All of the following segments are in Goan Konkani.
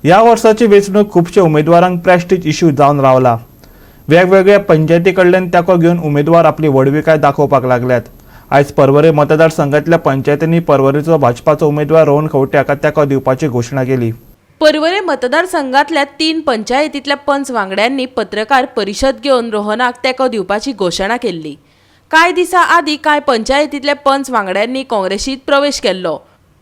ह्या वर्साची वेंचणूक खुबशे उमेदवारांक प्रेस्टीज इश्यू जावन रावला. वेगवेगळ्या पंचायती कडल्यान तेंको घेवन उमेदवार आपली व्हडविकाय दाखोवपाक लागल्यात. आयज पर्वरे मतदारसंघातल्या पंचायतींनी पर्वरेचो भाजपाचो उमेदवार रोहन खंवटे हाका तेंको दिवपाची घोशणा केली. पर्वरे मतदारसंघातल्या 3 पंचायतींतल्या पंच वांगड्यांनी पत्रकार परिशद घेवन रोहनाक तेंको दिवपाची घोशणा केल्ली. कांय दिसां आदीं कांय पंचायतींतल्या पंच वांगड्यांनी काँग्रेसीत प्रवेश केल्लो,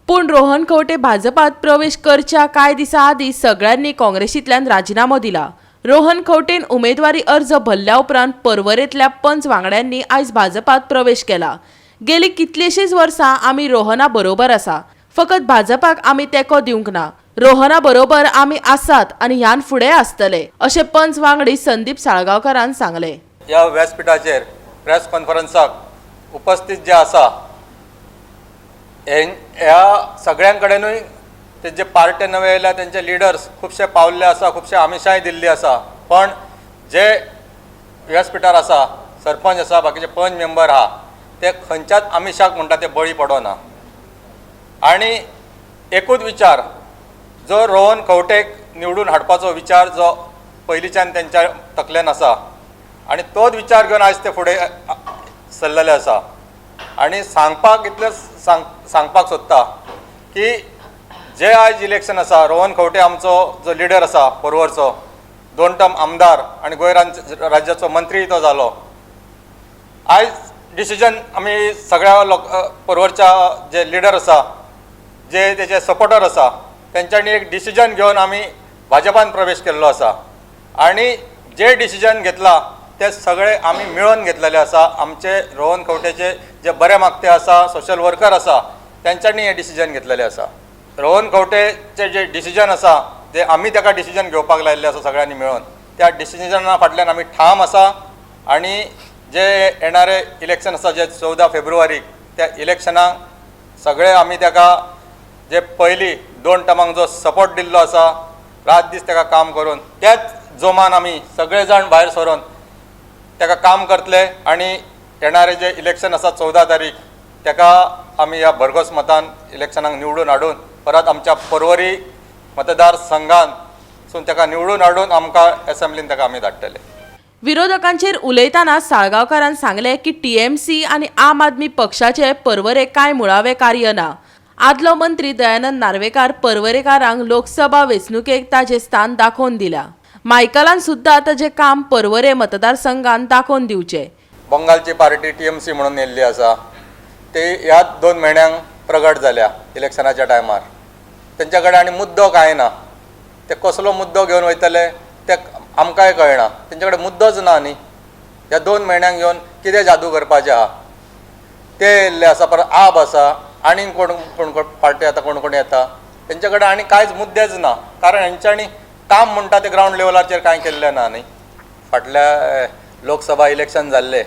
पूण रोहन खंवटे भाजपात प्रवेश करच्या कांय दिसां आदीं सगळ्यांनी काँग्रेसींतल्यान राजिनामो दिला. रोहन खंवटेन उमेदवारी अर्ज भरल्या उपरांत पर्वरेंतल्या पंच वांगड्यांनी आयज भाजपात प्रवेश केला. गेली कितलींशींच वर्सां आमी रोहना बरोबर आसा, फकत भाजपाक आमी तेंको दिवंक ना. रोहना बरोबर आमी आसात आनी ह्यान फुडें आसतले, अशें पंच वांगडी संदीप साळगांवकारान सांगलें. ह्या व्यासपिठाचेर प्रेस कॉन्फरन्साक उपस्थित जे आसा, ह्या सगळ्यां कडेनूय ते जे पार्टे नवे आयल्या तेंचे लिडर्स खुबशे पावल्ले आसा, खुबशे आमिशाय दिल्ली आसा. पण जे व्यासपिठार आसा, सरपंच आसा, बाकीचे पंच मेंबर आहा, ते खंयच्याच आमिशाक म्हणटा ते बळी पडना. आनी एकूच विचार, जो रोहन खंवटेक निवडून हाडपाचो विचार जो पयलींच्यान तेंच्या तकलेन आसा आनी तोच विचार घेवन आयज ते फुडें सरलेले आसा. आनी सांगपाक इतलें सांगपाक सोदता की जे आयज इलेक्शन आसा, रोहन खंवटे आमचो जो लिडर आसा पर्वरचो, 2 टर्म आमदार आनी गोंय राज्याचो मंत्री तो जालो. आयज डिसिजन आमी सगळ्या लोक पर्वरच्या जे लिडर आसा, जे तेजे सपोर्टर आसा, तेंच्यांनी एक डिसिजन घेवन आमी भाजपान प्रवेश केल्लो आसा. आनी जे डिसिजन घेतला ते सगळे आमी मेळोवन घेतलेले आसा. आमचे रोहन खंवटेचे जे बरे मागते आसा, सोशल वर्कर आसा, तेंच्यांनी हे डिसिजन घेतलेले आसा. रोहन खंवटेचे जे डिसिजन आसा ते आमी ताका डिसिजन घेवपाक लायिल्ले आसा सगळ्यांनी मेळोवन. त्या डिसिजना फाटल्यान आमी ठाम आसा. आनी जे येणारे इलेक्शन आसा, जे 14 फेब्रुवारीक, त्या इलेक्शनाक सगळे आमी ताका जे पयलीं 2 टर्मांक जो सपोर्ट दिल्लो आसा, रात दीस ताका काम करून, त्याच जोमान आमी सगळे जाण भायर सरून ताका काम करतले. आनी येणारे जे इलेक्शन आसा 14 तारीख, ताका आमी ह्या भरघोस मतान इलेक्शनाक निवडून हाडून परत आमच्या पर्वरी मतदारसंघान ताका निवडून हाडून आमकां एसेंब्लीन ताका आमी धाडटले. विरोधकांचेर उलयतना साळगांवकारान सांगलें की टीएमसी आनी आम आदमी पक्षाचे पर्वरे कांय मुळावे कार्य ना. आदलो मंत्री दयानंद नार्वेकार पर्वरेकारांक लोकसभा वेंचणुकेक ताजें स्थान दाखोवन दिला. मायकलान सुद्दां ताजें काम पर्वरे मतदारसंघान दाखोवन दिवचें. बंगालची पार्टी टीएमसी म्हणून येयल्ली आसा, ती ह्या 2 म्हयन्यांक प्रगट जाल्या इलेक्शनाच्या टायमार. तेंच्या कडेन आनी मुद्दो कांय ना. ते कसलो मुद्दो घेवन वयतले ते आमकांय कळना. तेंच्या कडेन मुद्दोच ना न्ही. ह्या 2 म्हयन्यांक घेवन कितें जादू करपाचें आहा? ते येयल्ले आसा, परत आब आसा, आनी कोण कोण कोण पार्टी आतां कोण कोण येता. तेंच्या कडेन आनी कांयच मुद्देच ना, कारण हेंच्यांनी काम म्हणटा ते ग्रावंड लेवलाचेर कांय केल्लें ना न्ही. फाटल्या लोकसभा इलेक्शन जाल्लें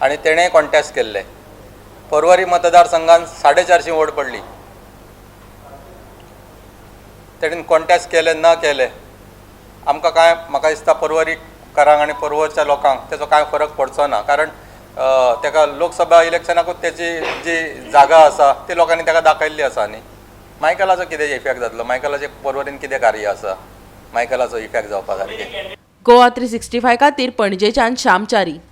आनी तेणें कॉन्टेस्ट केल्लें. पर्वरी मतदारसंघान 450 वोट पडली. तेणेन कॉन्टेस्ट केले ना केले, आमकां कांय, म्हाका दिसता पर्वरीकारांक आनी पर्वरच्या लोकांक तेचो कांय फरक पडचो ना. कारण तेका लोकसभा इलेक्शनाकूच तेची जी जागा आसा ती लोकांनी तेका दाखयल्ली आसा न्ही. मायकलाचो कितें इफेक्ट जातलो? मायकलाचें पर्वरीन कितें कार्य आसा मायकलाचो इफेक्ट जावपा सारकें? गोवा 365 खातीर पणजेच्यान श्यामचारी.